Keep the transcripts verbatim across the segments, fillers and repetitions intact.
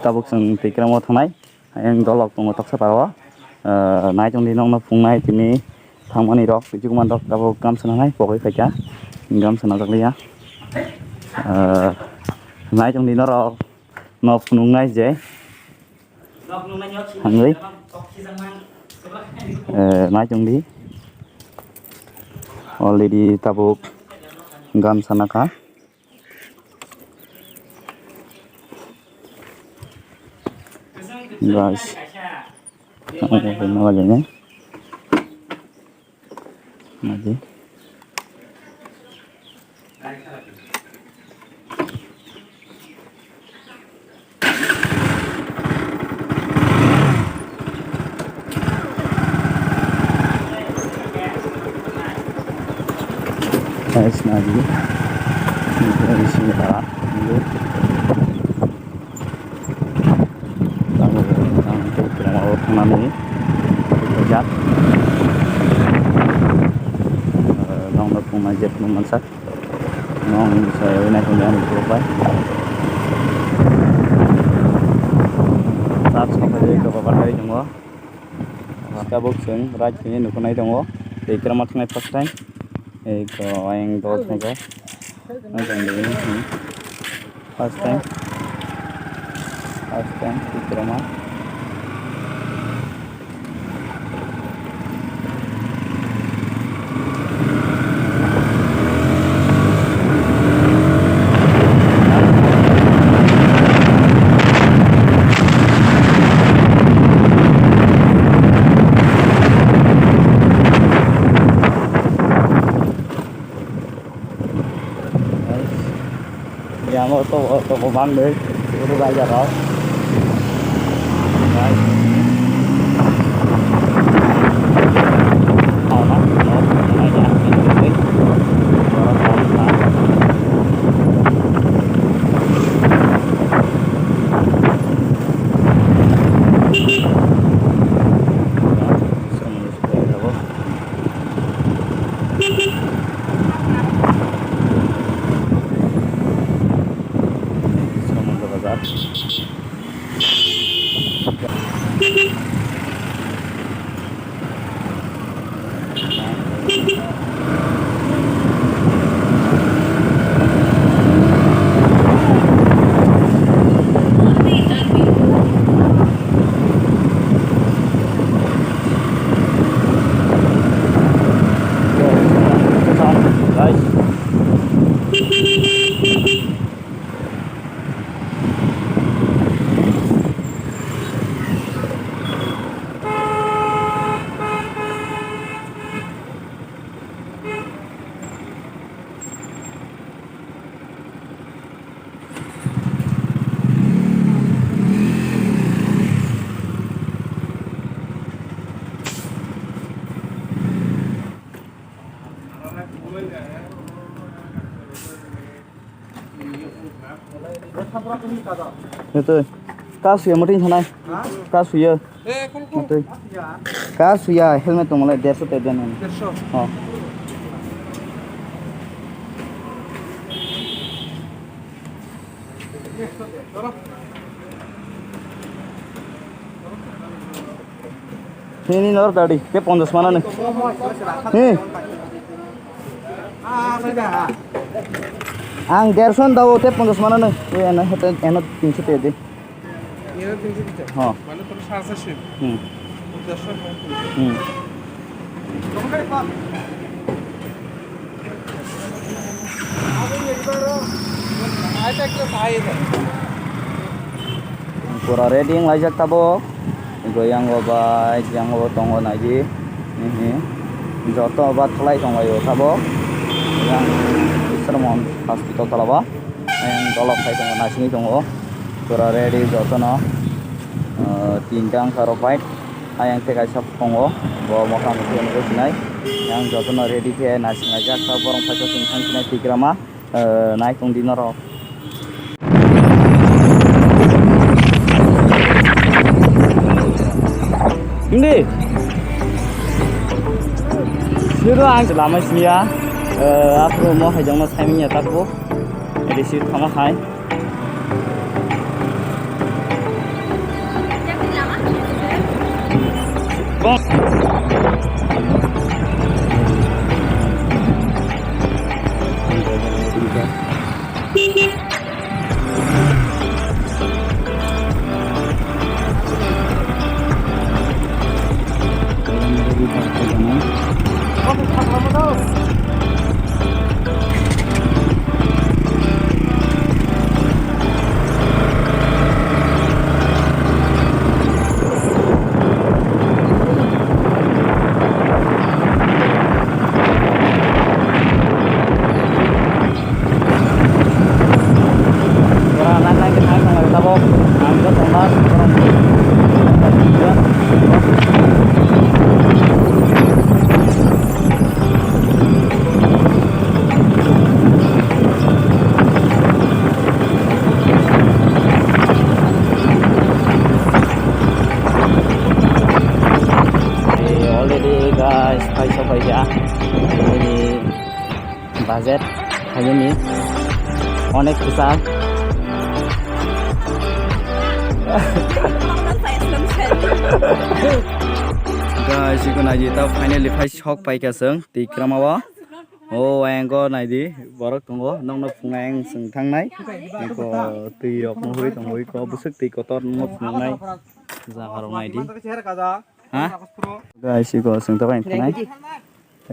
Tabuk chwng Tikramo thangnai, ayang dolok tongo toksa paro. Ah, nai tongdi nokno phungnai tini thangmani rok, twi chukmani rok tabuk gamsa nanai pogwi phaikha, gamsa najak liya. Ah, nai tongdi norok no phunuknai je thangwi, eh, nai tongdi already tabuk gamsa nakha. Guys, ang ko na wala ne. Mati. Guys, nadi. Ini sini para. Ini. Tamo, tamo, tamo, tamo, tamo, jak. Eh, nong nok pung ma jet pung mansak. Nong saya wina kung yang pung pai. Sat sampai ke bapak dari tunggu. Tabuk chwng right khe nukhunai tongo. Tei Tikramo thangnai first time. Ei ko ayang dol thangkha. First time. First time Tikramo. Yang auto, auto ko bang deh, uru raja rok. Ito, ka suya muting sanai. Ha? Ka suya. Eh, kung, kung. Muting. Ka suya helmet tong le derso te den. Derso. Oh. Nini nor dadi, te ponjas mana ne? He. Ang derson dawo, te ponjas mana ne? Ui, eno, eno, eno tinso te de. Eno tinso dicha? Ha. Mane tor sar sar sim. Hmm. Ponjas sar. Hmm. Pura ready wng laijak tabuk. Goyango bai, yango tongo naidi. Hihi. Joto ba thalai tonglaio tabuk. Yang Sromon hospital tola ba. Yang dolok khai tongo, naisingwi tongo. Pura ready jotono. Ah, tinta wngkha rok bai. Ayang tei kaisa tongo, bo mokang mukti nugwi sinai. Yang jotono ready khe naising laijak, borok phaikhe chwng thang sinai Tikrama, eh, nai tong di norok. Hindi. Siro ang lama sini ya. Eh, aku mau hajang no timing ya takbo. Jadi sih sama hai. Already guys, paisa paisa. Ini budget kayaknya nih. Onek besar. Guys, iko naji ta finally phai sok paika seng tikram awa. O, ayang go naidi, borok tongo, nokno phunai ang chwng thangnai. Eko twi rok no hui tongo, eko bwswk twi kotor no phunuknai. Jaga rok naidi. Ha? Guys, eko chwng tabuk thangnai.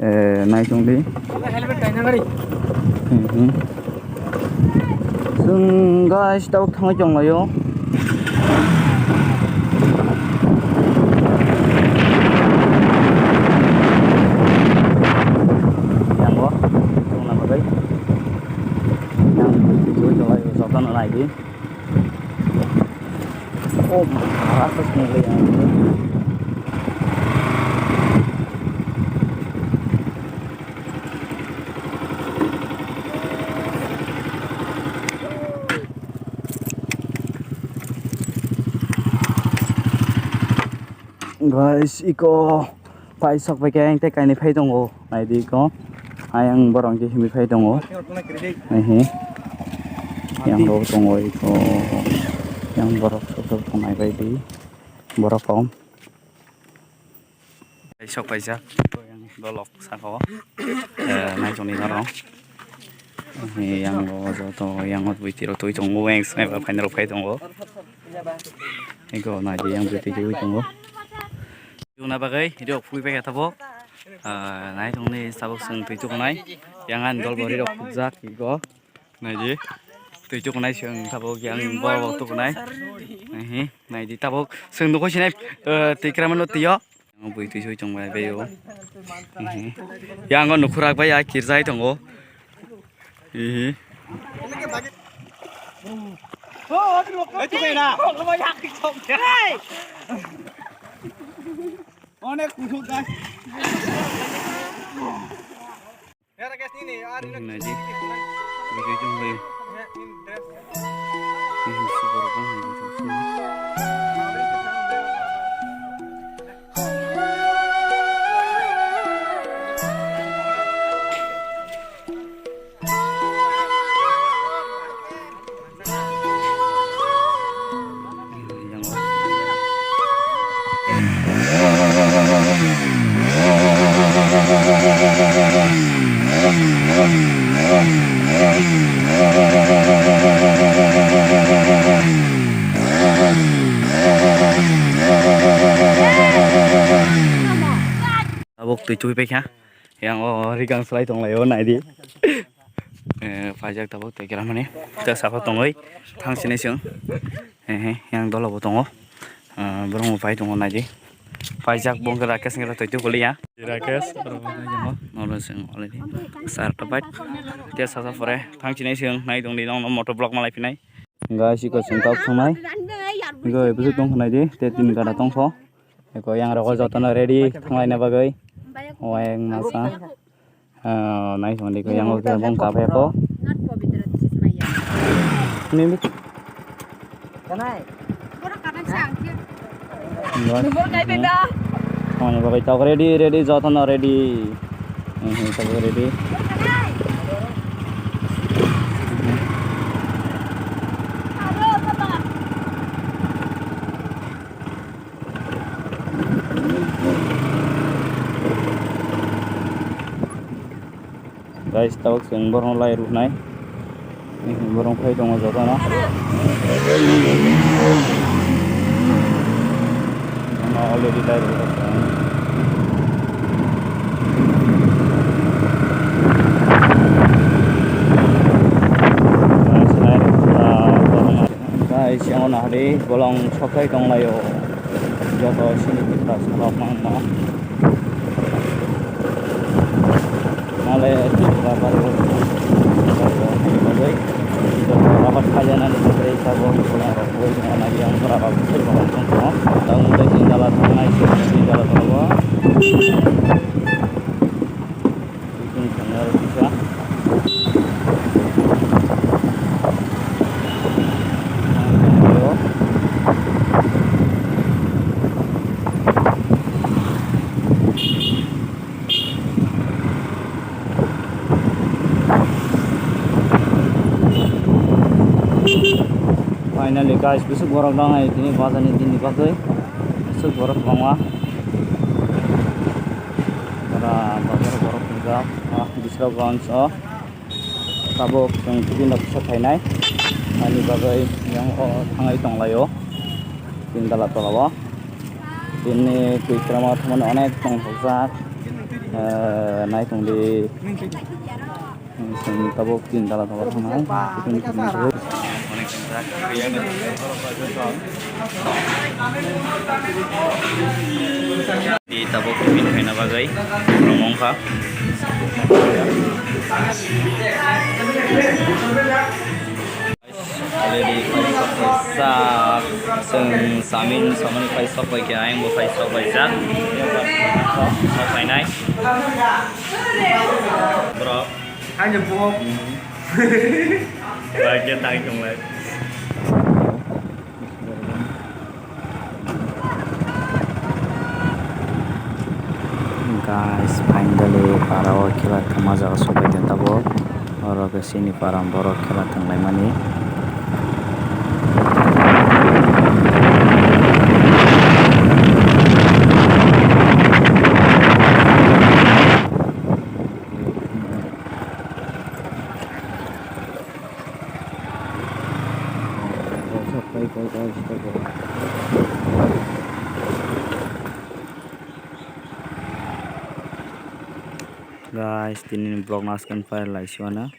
Eh, nai chwng di. Helmet kaina gari. Hmm, hmm. Chwng guys, tabuk thangwi tonglaio. Yango, tongna bagwi. Yang twi twi tonglaio, jotono naidi. Oh, ma, rasta swnglai ang. Guys, iko pai sok pai khe ang tei kainwi phai tongo. Naidi iko. Ayang borok khe himwi phai tongo. Ehe. Yang rok tongo iko. Yang borok sok sok tongnai bai di. Borok kom. Sok paijak, yang dolok saka o, eh, naisongni norok. Eh, yang o joto, yang o bwtwi rok twi tongo, yang sniper phaina rok phai tongo. Eko naidi yang bwtwi twi tongo. Tuna bagwi rok phui bai kha tabuk. Ah, naisongni tabuk chwng twi tukunai. Yang ani dol bwrwi rok phukjak eko. Naidi. Twi tukunai chwng tabuk yang borok tukunai. Naidi tabuk chwng nukho sinai, eh, twi kwrwngma no twi o. Bui twi soi tong bai bai o. Yang o nukhurak bai ya kirjai tongo. Hihi. Onek kuchuk guys. Naidi. Video jong bai. Ini super bang. Tabuk twi twi paikha. Yang o rigang slai tong lai o naidi. Eh, paijak tabuk tei kelamani. Tei saka tongwi thang sini sung. Eh, eh, yang dola bo tongo. Eh, borok bo pai tongo naidi. Paijak bong khe Rakesh ngira twi twi kuli ya. Rakesh, borok bo nai tongo. Noro sung already. Sar to pai. Tei saka pore thang sini sung nai tong di nong motor block malai pinai. Guys, iko sung tok thang nai. Iko episode tong khnai di. Tei tin gada tong kho. Eko yang rogo jotono ready thanglaina bagwi. Wayang masa. Ah, nai song di ko yang oke bong kape ko. Mimi. Kanai. Thanglaina bagwi tok ready, ready, jotono ready. Hmm, hmm, tok ready. Guys, tabuk chwng borokno lai rwnai. Borok phai tongo jotono. Bono already lai rwjak tongo. Guys, yang nahari bolong sokai tonglaio. Joto sini kita sarok mangma. Male Tripura barwi, barwi, barwi, rabat khajanani bagwi tabuk bolong rok ui mano yang rabat khaijak tongkha. Tamo tei tin dala thangnai, tin dala tongo. Tin dala kisa. Finally guys, bwswk borok nangnai tini bazar ni din ni bagwi. Bwswk borok kwbangma. Bara bazar borok tongjak. Ah, Biswaganja o. Tabuk chwng tin dala kisa phainai. Ani bagwi yang o thangwi tonglaio. Tin dala tola o. Tini twi kwrwngma thangmani onek tongthokjak. Eh, nai tongdi. Chwng tabuk tin dala tola thangnai. Di tabuk tiffin khaina bagwi rwmong kha. Already sak chwng samin samani phai sok bai khe ayang bo phai sok bai jak. Sok phainai. Borok. Ani bo. Bai khe tang tonglai. Guys, finally para o khela thangma jaga sopai tong tabuk. Oro khe chini para borok khela thanglaimani. Guys, tini vlog no aswk phai lai si mano.